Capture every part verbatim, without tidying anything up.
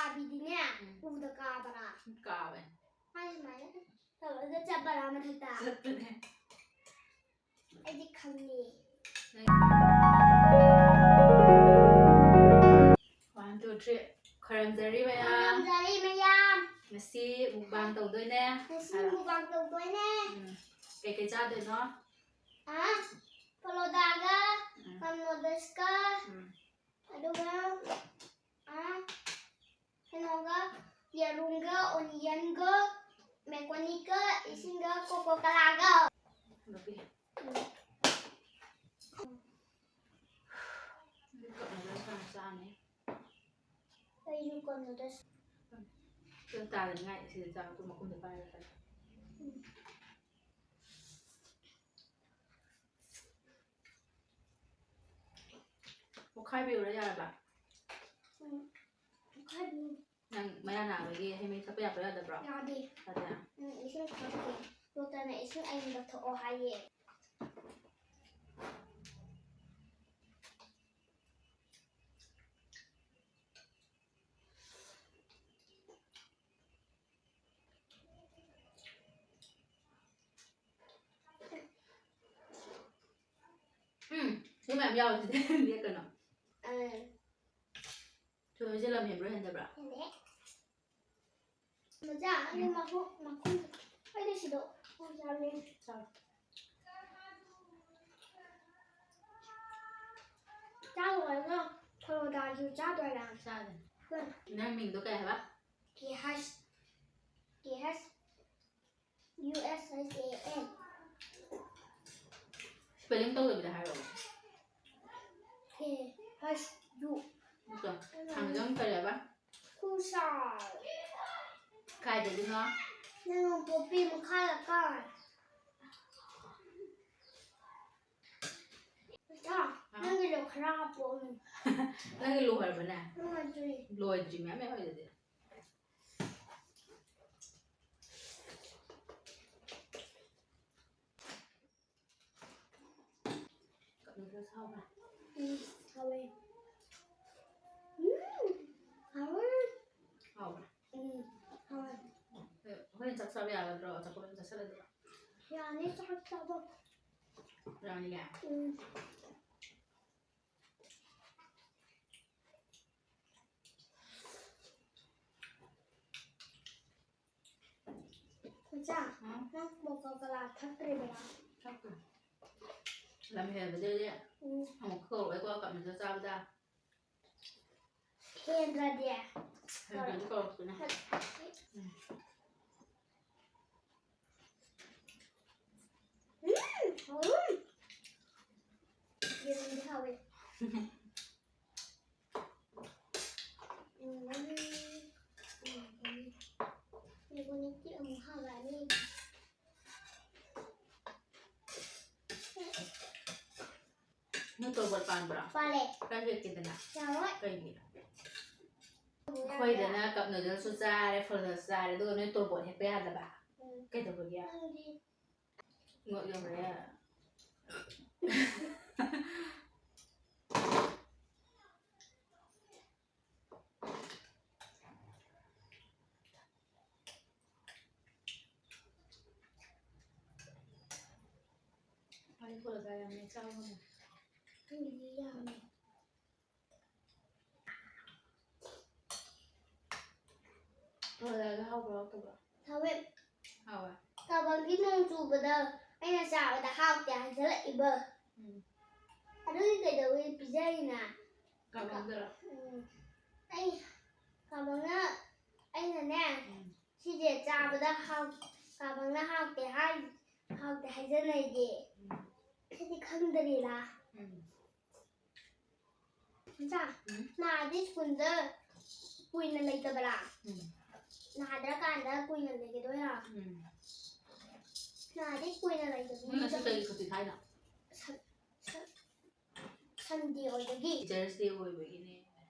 ꯀꯥꯕꯤꯗꯤꯅꯦ, ꯎꯝ꯫ ꯎꯗ ꯀꯥꯕ꯭ꯔꯥ? ꯀꯥꯕꯅꯦ꯫ ꯃꯥꯅ ꯁꯨꯃꯥꯏꯅ ꯇꯧꯔꯒ ꯆꯠꯄ꯭ꯔꯥ ꯃꯊꯛꯇ? ꯆꯠꯄꯅꯦ꯫ ꯑꯩꯗꯤ ꯈꯪꯉꯦ꯫ One, two, three. ꯈꯣꯏꯔꯝꯖꯔꯤ ꯃꯌꯥꯝ꯫ ꯈꯣꯏꯔꯝꯖꯔꯤ ꯃꯌꯥꯝ꯫ ꯉꯁꯤ mukbang ꯇꯧꯗꯣꯏꯅꯦ꯫ ꯉꯁꯤ ꯍꯥꯏꯔꯣ꯫ Mukbang ꯇꯧꯗꯣꯏꯅꯦ꯫ ꯎꯝ꯫ ꯀꯩꯀꯩ ꯆꯥꯗꯣꯏꯅꯣ? ꯑ, ꯐꯂꯣꯗꯥꯒ, ꯎꯝ꯫ Cup noodlesꯀ, ꯎꯝ꯫ ꯑꯗꯨꯒ, ꯑ, ꯀꯩꯅꯣꯒ, ꯌꯦꯔꯨꯝꯒ, onionꯒ, macaronicꯒ, ꯏꯁꯤꯡꯒ, Coca-Colaꯒ꯫ ꯅꯨꯄꯤ꯫ ꯎꯝ꯫ ꯑꯗꯨ cup noodles ꯌꯥꯝ ꯆꯥꯅꯤ꯫ ꯑꯩꯁꯨ cup noodles꯫ ꯑꯗꯨ ꯇꯥꯗꯅꯤꯡꯉꯥꯏ ꯁꯤꯗ ꯆꯥꯕꯗꯣ ꯃꯈꯨꯝꯗ ꯄꯥꯏꯔꯒ ꯆꯥꯏ꯫ ꯎꯝ꯫ ꯑꯣꯠꯈꯥꯏꯕꯤꯌꯨꯔꯥ ꯌꯥꯔꯕ? ꯎꯝ꯫ ꯑꯣꯠꯈꯥꯏꯕꯤꯌꯨ꯫ ꯅꯪ ꯃꯌꯥ ꯅꯥꯕꯒꯤ ꯍꯩ ꯃꯍꯤ ꯊꯛꯄ ꯌꯥꯕ꯭ꯔꯥ ꯌꯥꯗꯕ꯭ꯔꯣ? ꯌꯥꯗꯦ꯫ ꯌꯥꯗꯦ? ꯎꯝ, ꯏꯁꯤꯡ ꯊꯛꯀꯦ꯫ Doctorꯅ ꯏꯁꯤꯡ ꯑꯏꯪꯕ ꯊꯛꯑꯣ ꯍꯥꯏꯌꯦ꯫ ꯎꯝ, ꯁꯤ ꯃꯌꯥꯝ ꯌꯥꯎꯔꯤꯁꯤꯗꯤ ꯂꯦꯛꯀꯅꯣ꯫ ꯑꯥ꯫ ꯊꯣꯏꯕꯁꯦ ꯂꯝ ꯍꯦꯟꯕ꯭ꯔꯣ ꯍꯦꯟꯗꯕ꯭ꯔꯣ? ꯍꯦꯜꯂꯦ꯫ ꯃꯆꯥ, ꯑꯩ ꯃꯈꯨꯝ, ꯃꯈꯨꯝ, ꯑꯩꯗꯤ ꯁꯤꯗꯣ ꯆꯥꯔꯦ꯫ ꯆꯥꯔꯣ꯫ ꯆꯥ ꯂꯣꯏꯔꯒ ꯐꯂꯣꯗꯥꯁꯨ ꯆꯥꯗꯣꯏꯔꯥ? ꯆꯥꯗꯣꯏꯅꯦ꯫ ꯍꯣꯏ꯫ ꯅꯪ ꯃꯤꯡꯗꯣ ꯀꯩ ꯍꯥꯏꯕ? K H, K H U S S A N. Spelling ꯇꯧꯗꯕꯤꯗ ꯍꯥꯏꯔꯛꯑꯣ꯫ K H U. ꯅꯠꯇ꯭ꯔꯣ? ꯍꯥꯟꯅꯗꯣ ꯑꯃꯨꯛ ꯀꯔꯤ ꯍꯥꯏꯕ? ꯈꯨꯁꯥ꯫ ꯀꯥꯏꯗꯒꯤꯅꯣ? ꯅꯪ ꯄꯣꯛꯄꯤ ꯃꯈꯥꯗ ꯀꯥꯏ꯫ ꯏꯆꯥ, ꯅꯪꯒꯤꯗꯣ ꯈꯔ ꯍꯥꯞꯄꯛꯑꯣ꯫ ꯅꯪꯒꯤ ꯂꯣꯏꯔꯕꯅꯦ? ꯂꯣꯏꯗ꯭ꯔꯤ꯫ ꯂꯣꯏꯗ꯭ꯔꯤ, ꯃꯌꯥꯝ ꯌꯥꯎꯔꯤꯗꯨꯗꯤ꯫ Cup noodles ꯍꯥꯎꯕ꯭ꯔꯥ? ꯎꯝ, ꯍꯥꯎꯋꯦ꯫ ꯎꯝ, ꯍꯥꯎꯋꯦ꯫ ꯌꯥꯅꯤ, ꯆꯥꯛ ꯆꯥꯕ꯫ ꯌꯥꯅꯤꯌꯦ? ꯎꯝ꯫ ꯃꯆꯥ, ꯎꯝ? ꯅꯪ ꯀꯣꯀꯥ ꯀꯣꯂꯥ ꯊꯛꯇ꯭ꯔꯤꯕꯔꯥ? ꯊꯛꯇ꯭ꯔꯤ꯫ ꯂꯝ ꯍꯦꯟꯕꯗꯩꯗꯤ ꯎꯝ꯫ ꯑꯃꯨꯛ ꯀꯧꯔꯛꯑꯣꯏꯀꯣ ꯀꯞꯅꯗ ꯆꯥꯕꯗ꯫ ꯍꯦꯟꯗ꯭ꯔꯗꯤ? ꯍꯦꯟꯗ꯭ꯔꯗꯤ ꯀꯧꯔꯛꯇꯣꯏꯅꯦ꯫ ꯎꯝ꯫ ꯎꯝ, ꯍꯥꯎꯋꯤ꯫ ꯌꯦꯔꯨꯝꯗꯤ ꯍꯥꯎꯋꯤ꯫ ꯎꯝ, ꯎꯝ, ꯎꯝ꯫ ꯌꯦꯔꯨꯝꯗꯤ ꯑꯃꯨꯛ ꯍꯥꯎꯔꯛꯑꯅꯤ꯫ ꯅꯣꯏ ꯇꯣꯔꯕꯣꯠ ꯄꯥꯟꯕ꯭ꯔꯣ? ꯄꯥꯜꯂꯦ꯫ ꯈꯔ ꯍꯦꯛꯀꯦꯗꯅ꯫ ꯌꯥꯔꯣꯏ꯫ ꯀꯩꯒꯤ? ꯑꯩꯈꯣꯏꯗꯅ ꯀꯞ ꯅꯨꯗꯜꯁꯨ ꯆꯥꯔꯦ, ꯐꯨꯜꯗꯁꯨ ꯆꯥꯔꯦ, ꯑꯗꯨꯒ ꯅꯣꯏ ꯇꯣꯔꯕꯣꯠ ꯍꯦꯛꯄ ꯌꯥꯗꯕ? ꯎꯝ꯫ ꯀꯩꯗꯧꯕꯒꯤ? ꯈꯪꯗꯦ꯫ ꯉꯛ ꯌꯧꯔꯦ꯫ ꯄꯥꯅꯤ ꯄꯨꯔꯛꯑꯒ ꯌꯥꯝꯅ ꯆꯥꯕ ꯉꯝꯃꯦ꯫ ꯑꯩꯒꯤꯗꯤ ꯌꯥꯝꯃꯦ꯫ ꯄꯨꯔꯛꯑꯒ ꯍꯥꯎꯕ꯭ꯔꯣ ꯍꯥꯎꯇꯕ꯭ꯔꯣ? ꯍꯥꯎꯋꯦ꯫ ꯍꯥꯎꯋꯦ꯫ ꯀꯥꯕꯪꯒꯤ ꯅꯣꯡ ꯆꯨꯕꯗ ꯑꯩꯅ ꯆꯥꯕꯗ ꯍꯥꯎꯇꯦ ꯍꯥꯏꯖꯜꯂꯛꯏꯕ꯫ ꯎꯝ꯫ ꯑꯗꯨꯒꯤ ꯀꯩꯗꯧꯕꯩ ꯄꯤꯖꯔꯤꯅ? ꯀꯥꯕꯪꯗꯔꯣ? ꯎꯝ꯫ ꯑꯩ ꯀꯥꯕꯪꯅ ꯑꯩꯅꯅꯦ, ꯎꯝ꯫ ꯁꯤꯁꯦ ꯆꯥꯕꯗ ꯍꯥꯎ-, ꯀꯥꯕꯪꯅ ꯍꯥꯎꯇꯦ ꯍꯥꯏ-, ꯍꯥꯎꯇꯦ ꯍꯥꯏꯖꯟꯅꯩꯁꯦ꯫ ꯎꯝ꯫ ꯑꯩꯗꯤ ꯈꯪꯗꯔꯤꯔꯥ? ꯎꯝ꯫ ꯃꯆꯥ, ꯎꯝ꯫ ꯅꯥꯗꯤ ꯁ꯭ꯀꯨꯜꯗ ꯀꯨꯏꯅ ꯂꯩꯇꯕ꯭ꯔꯥ? ꯎꯝ꯫ ꯅꯥꯗ꯭ꯔꯀꯥꯟꯗ ꯀꯨꯏꯅ ꯂꯩꯒꯗꯣꯏꯔꯥ? ꯎꯝ꯫ ꯅꯥꯗꯤ ꯀꯨꯏꯅ ꯂꯩꯇꯕꯤ ꯅꯣꯏ ꯉꯁꯤ ꯀꯩ ꯁꯨꯇꯤ ꯊꯥꯏꯅꯣ? ꯁꯟ-, ꯁꯟ-, ꯁꯟꯗꯦ ꯑꯣꯏꯕꯒꯤ꯫ ꯇꯤꯆꯔꯁ ꯗꯦ ꯑꯣꯏꯕꯒꯤꯅꯦ꯫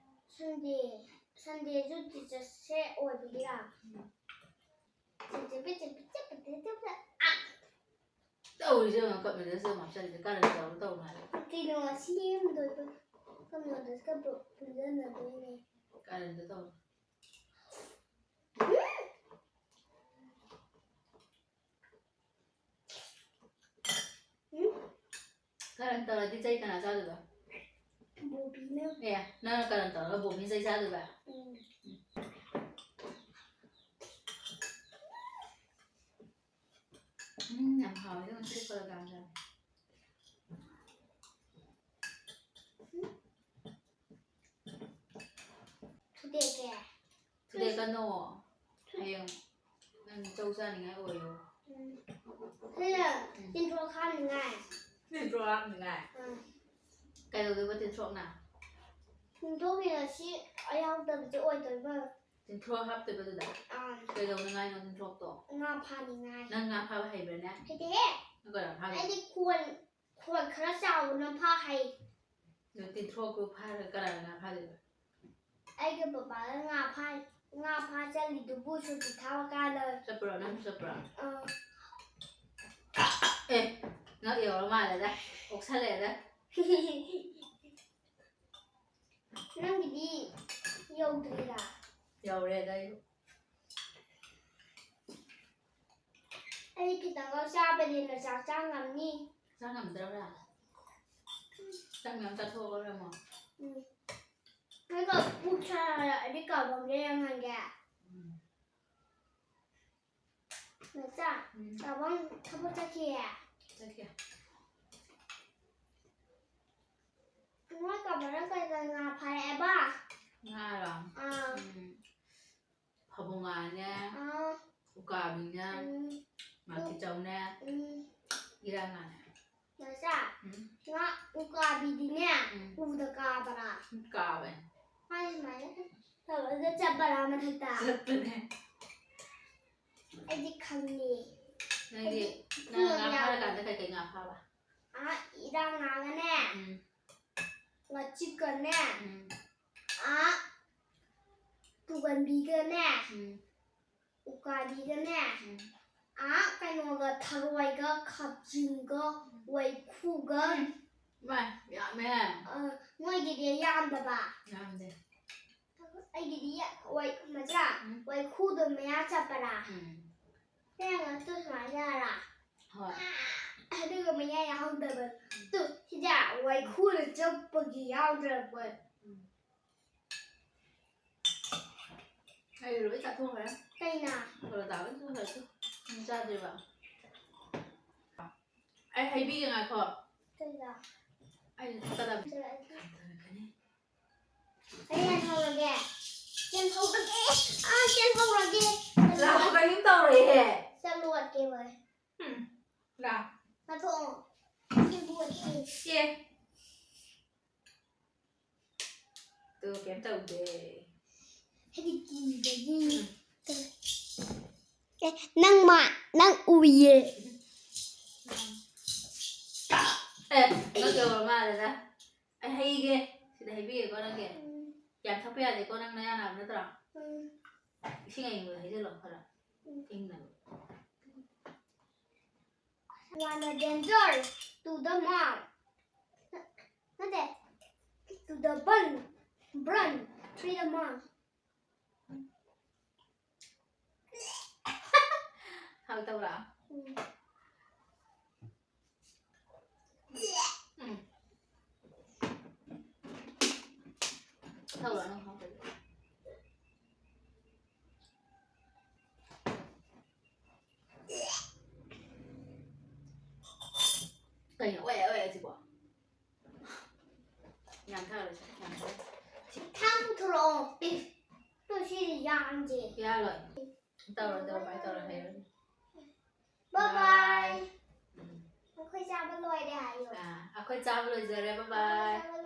ꯁꯟꯗꯦ, ꯁꯟꯗꯦꯁꯨ ꯇꯤꯆꯔꯁ ꯗꯦ ꯑꯣꯏꯕꯒꯤꯔꯥ? ꯎꯝ꯫ ꯇꯧꯔꯤꯁꯦ ꯌꯦꯡꯉꯣ, ꯀꯞ ꯅꯨꯗꯜꯁ ꯑꯃ ꯍꯥꯞꯆꯜꯂꯤꯁꯦ, ꯀꯔꯟ ꯇꯧꯔ ꯇꯧꯅꯨ ꯍꯥꯏꯕ꯫ ꯀꯩꯅꯣ ꯁꯦꯝꯗꯣꯏꯕ? ꯀꯞ ꯅꯨꯗꯜꯁꯀ ꯄꯨ-, ꯄꯨꯟꯁꯤꯟꯅꯗꯣꯏꯅꯦ꯫ ꯀꯔꯟꯗꯣ ꯇꯧꯅꯨ꯫ ꯎꯝ! ꯇꯧꯔꯗꯤ ꯆꯩ ꯀꯅꯥ ꯆꯥꯗꯣꯏꯕ? ꯕꯣꯕꯤꯅ꯫ ꯑꯦ, ꯅꯪꯅ ꯀꯔꯝ ꯇꯧꯔꯒ ꯕꯣꯕꯤ ꯆꯩ ꯆꯥꯗꯣꯏꯕ? ꯎꯝ꯫ ꯎꯝ, ꯌꯥꯝ ꯍꯥꯎꯋꯦ ꯉꯁꯤ ꯀꯣꯂꯦꯖ ꯆꯥꯕꯁꯦ꯫ ꯊꯨꯗꯦꯛꯀꯦ꯫ ꯊꯨꯗꯦꯛꯀꯅꯣ꯫ ꯍꯌꯦꯡ ꯅꯪ ꯆꯧ ꯆꯥꯅꯤꯡꯉꯥꯏ ꯑꯣꯏꯌꯣ꯫ ꯎꯝ꯫ ꯁꯤꯅ ꯎꯝ꯫ ꯇꯤꯟꯊ꯭ꯔꯣꯛ ꯍꯥꯞꯅꯤꯡꯉꯥꯏ꯫ ꯇꯤꯟꯊ꯭ꯔꯣꯛ ꯍꯥꯞꯅꯤꯡꯉꯥꯏ? ꯎꯝ꯫ ꯀꯩꯗꯧꯗꯣꯏꯕ ꯇꯤꯟꯊ꯭ꯔꯣꯛꯅ? ꯇꯤꯟꯊ꯭ꯔꯣꯛꯀꯤ ꯉꯁꯤ ꯑꯌꯥꯎꯗꯕꯁꯦ ꯑꯣꯏꯗꯣꯏꯕ꯫ ꯇꯤꯟꯊ꯭ꯔꯣꯛ ꯍꯥꯞꯇꯣꯏꯕ ꯑꯗꯨꯗ? ꯑꯥ꯫ ꯀꯩꯗꯧꯅꯉꯥꯏꯅꯣ ꯇꯤꯟꯊ꯭ꯔꯣꯛꯇꯣ? ꯉꯥ ꯐꯥꯅꯤꯡꯉꯥꯏ꯫ ꯅꯪ ꯉꯥ ꯐꯥꯕ ꯍꯩꯕ꯭ꯔꯥꯅꯦ? ꯍꯩꯇꯦꯍꯦ꯫ ꯅꯪ ꯀꯅꯥ ꯐꯥꯒꯦ? ꯑꯩꯗꯤ ꯈꯣꯟ, ꯈꯣꯟ ꯈꯔ ꯆꯥꯎꯕꯅ ꯐꯥ ꯍꯩ꯫ ꯑꯗꯣ ꯇꯤꯟꯊ꯭ꯔꯣꯛꯇꯣ ꯐꯥꯔꯒ ꯀꯅꯥꯅ ꯉꯥ ꯐꯥꯗꯣꯏꯕ? ꯑꯩꯒ ꯄꯄꯥꯒ ꯉꯥ ꯐꯥ, ꯉꯥ ꯐꯥ ꯆꯠꯂꯤꯗꯨꯕꯨ ꯁꯨꯇꯤ ꯊꯥꯕ ꯀꯥꯟꯗ꯫ ꯆꯠꯄ꯭ꯔꯣ? ꯅꯪꯁꯨ ꯆꯠꯄ꯭ꯔꯣ? ꯑꯥ꯫ ꯑꯦ, ꯉꯛ ꯌꯧꯔ ꯃꯥꯜꯂꯦꯗ꯫ ꯑꯣꯛꯁꯜꯂꯛꯑꯦꯗ꯫ ꯅꯪꯒꯤꯗꯤ ꯌꯧꯗ꯭ꯔꯤꯔꯥ? ꯌꯧꯔꯦꯗ ꯑꯩ꯫ ꯑꯩ ꯈꯤꯇꯪꯒ ꯆꯥꯕꯅꯤꯅ ꯆꯥꯛ ꯆꯥ ꯉꯝꯅꯤ꯫ ꯆꯥ ꯉꯝꯗ꯭ꯔꯕ꯭ꯔꯥ? ꯆꯥꯛ ꯃꯌꯥꯝ ꯆꯥꯊꯣꯛꯑꯒ ꯑꯃꯨꯛ꯫ ꯎꯝ꯫ ꯅꯪꯒ ꯄꯨꯛ ꯁꯥꯔꯛꯑꯗꯤ ꯀꯥꯕꯝ ꯂꯩꯔꯝꯃꯒꯦ꯫ ꯎꯝ꯫ ꯃꯆꯥ, ꯎꯝ꯫ ꯀꯥꯕꯝ ꯊꯕꯛ ꯆꯠꯈꯤꯌꯦ꯫ ꯆꯠꯈꯤ꯫ ꯅꯣꯏ ꯀꯥꯕꯝꯅ ꯀꯩ ꯀꯩ ꯉꯥ ꯐꯥꯔꯛꯑꯦꯕ? ꯉꯥꯔꯣ? ꯑꯥ꯫ ꯎꯝ꯫ ꯐꯥꯕꯧꯉꯥꯅꯦ, ꯑꯥ꯫ ꯎꯀꯥꯕꯤꯅꯦ, ꯎꯝ꯫ ꯉꯥꯀꯤꯆꯧꯅꯦ, ꯎꯝ꯫ ꯏꯔꯥꯡ ꯉꯥꯅꯦ꯫ ꯃꯆꯥ, ꯎꯝ꯫ ꯉꯥ ꯎꯀꯥꯕꯤꯗꯤꯅꯦ, ꯎꯝ꯫ ꯎꯗ ꯀꯥꯕ꯭ꯔꯥ? ꯀꯥꯕꯅꯦ꯫ ꯃꯥꯗꯤ ꯁꯨꯃꯥꯏꯅ ꯇꯧꯔꯒ ꯆꯠꯄ꯭ꯔꯥ ꯃꯊꯛꯇ? ꯆꯠꯄꯅꯦ꯫ ꯑꯩꯗꯤ ꯈꯪꯉꯦ꯫ ꯅꯪꯗꯤ, ꯑꯩꯗꯤ ꯅꯪ ꯉꯥ ꯌꯥꯎꯋꯦ꯫ ꯐꯥꯔꯀꯥꯟꯗ ꯀꯩꯀꯩ ꯉꯥ ꯐꯥꯕ? ꯑꯥ, ꯏꯔꯥꯡ ꯉꯥꯒꯅꯦ, ꯎꯝ꯫ ꯉꯥꯆꯤꯛꯀꯅꯦ, ꯎꯝ꯫ ꯑꯥ, ꯇꯨꯡꯍꯟꯕꯤꯒꯅꯦ, ꯎꯝ꯫ ꯎꯀꯥꯕꯤꯒꯅꯦ, ꯎꯝ꯫ ꯑꯥ, ꯀꯩꯅꯣꯒ, ꯊꯔꯣꯏꯒ, ꯈꯥꯖꯤꯡꯒ, ꯎꯝ꯫ ꯋꯥꯏꯈꯨꯒ꯫ ꯎꯝ꯫ ꯏꯃꯥꯏ, ꯌꯥꯝꯃꯦ꯫ ꯑ, ꯅꯣꯏꯒꯤꯗꯤ ꯌꯥꯝꯗꯕ? ꯌꯥꯝꯗꯦ꯫ ꯑꯩꯒꯤꯗꯤ ꯌꯥ-, ꯋꯥꯏ-, ꯃꯆꯥ, ꯎꯝ꯫ ꯋꯥꯏꯈꯨꯗꯣ ꯃꯌꯥ ꯆꯠꯄꯔꯥ? ꯎꯝ꯫ ꯅꯪ ꯉꯛꯇ ꯁꯨꯃꯥꯏꯅ ꯆꯠꯂꯔꯥ? ꯍꯣꯏ꯫ ꯑꯥ! ꯑꯗꯨꯒ ꯃꯌꯥ ꯌꯥꯎꯗꯕ꯫ ꯇꯨ, ꯁꯤꯗ ꯋꯥꯏꯈꯨꯅ ꯆꯞꯄꯒꯤ ꯌꯥꯎꯗ꯭ꯔꯕ꯫ ꯑꯩ ꯂꯣꯏ ꯆꯥꯊꯣꯛꯈ꯭ꯔꯦ꯫ ꯀꯩꯅ? ꯄꯔꯣꯇꯥ ꯂꯣꯏ ꯆꯥꯊꯣꯛꯈ꯭ꯔꯦ꯫ ꯅꯪ ꯆꯥꯗ꯭ꯔꯤꯕ? ꯑꯩ ꯍꯩꯕꯤꯒꯦ, ꯉꯥꯏꯈꯣ꯫ ꯀꯩꯅ? ꯑꯩ ꯆꯠꯂꯒꯦ꯫ ꯑꯩ ꯌꯥꯟꯍꯧꯔꯒꯦ꯫ ꯌꯥꯟꯍꯧꯔꯒꯦ꯫ ꯑꯥ, ꯌꯥꯟꯍꯧꯔꯒꯦ꯫ ꯂꯥꯛꯄ ꯀꯔꯤꯝ ꯇꯧꯔꯣꯏꯍꯦ꯫ ꯆꯠꯂꯨꯔꯒꯦ ꯍꯣꯏ꯫ ꯎꯝ꯫ ꯂꯥ꯫ ꯂꯥꯊꯣꯛꯑꯣ꯫ ꯆꯠꯂꯨꯔꯒꯦ꯫ ꯑꯦ꯫ ꯇꯨ ꯀꯩꯝ ꯇꯧꯗꯦ꯫ ꯍꯥꯏꯗꯤ ꯀꯤꯕꯒꯤ꯫ ꯎꯝ꯫ ꯑꯦ, ꯅꯪ ꯃꯥ, ꯅꯪ ꯎꯏꯌꯦ꯫ ꯑꯦ, ꯅꯪ ꯇꯧꯔ ꯃꯥꯜꯂꯦꯗ꯫ ꯑꯩ ꯍꯩꯒꯦ꯫ ꯁꯤꯗ ꯍꯩꯕꯤꯒꯦꯀꯣ ꯅꯪꯒꯤ꯫ ꯎꯝ꯫ ꯌꯥꯝ ꯊꯛꯄ ꯌꯥꯗꯦꯀꯣ, ꯅꯪ ꯅꯌꯥ ꯅꯥꯕ ꯅꯠꯇ꯭ꯔꯣ? ꯎꯝ꯫ ꯏꯁꯤꯡ ꯑꯏꯪꯕꯗ ꯍꯩꯖꯤꯜꯂꯣ ꯈꯔ꯫ ꯎꯝ꯫ ꯏꯪꯅꯕ꯫ Wanna danger to the mom. ꯅꯠꯇꯦ. To the bun. Brun. To the mom. ꯍꯥꯎꯇꯕ꯭ꯔꯥ? ꯎꯝ꯫ ꯎꯝ꯫ ꯇꯧꯔꯣ ꯅꯪ ꯍꯥꯎꯇꯕ꯫ ꯀꯩꯅꯣ ꯑꯣꯏ ꯑꯣꯏ ꯁꯤꯕꯣ? ꯌꯥꯝ ꯊꯛꯑꯔꯣꯏꯁꯦ, ꯌꯥꯝ ꯊꯛꯑꯔꯣꯏ꯫ ꯊꯥꯡ ꯄꯨꯊꯣꯔꯛꯑꯣ꯫ ꯑꯦ꯫ ꯇꯨ ꯁꯤꯗꯤ ꯌꯥꯟꯗꯦ꯫ ꯌꯥꯜꯂꯣꯏ꯫ ꯇꯧꯔꯣ, ꯇꯧꯔꯣ, ꯀꯃꯥꯏꯅ ꯇꯧꯔꯣ, ꯍꯩꯔꯣꯏ꯫ Bye bye꯫ ꯎꯝ꯫ ꯑꯩꯈꯣꯏ ꯆꯥꯕ ꯂꯣꯏꯔꯦ ꯍꯥꯏꯌꯣ꯫ ꯑꯥ, ꯑꯩꯈꯣꯏ ꯆꯥꯕ ꯂꯣꯏꯖꯔꯦ, bye bye꯫ ꯑꯩꯈꯣꯏ ꯆꯥꯕ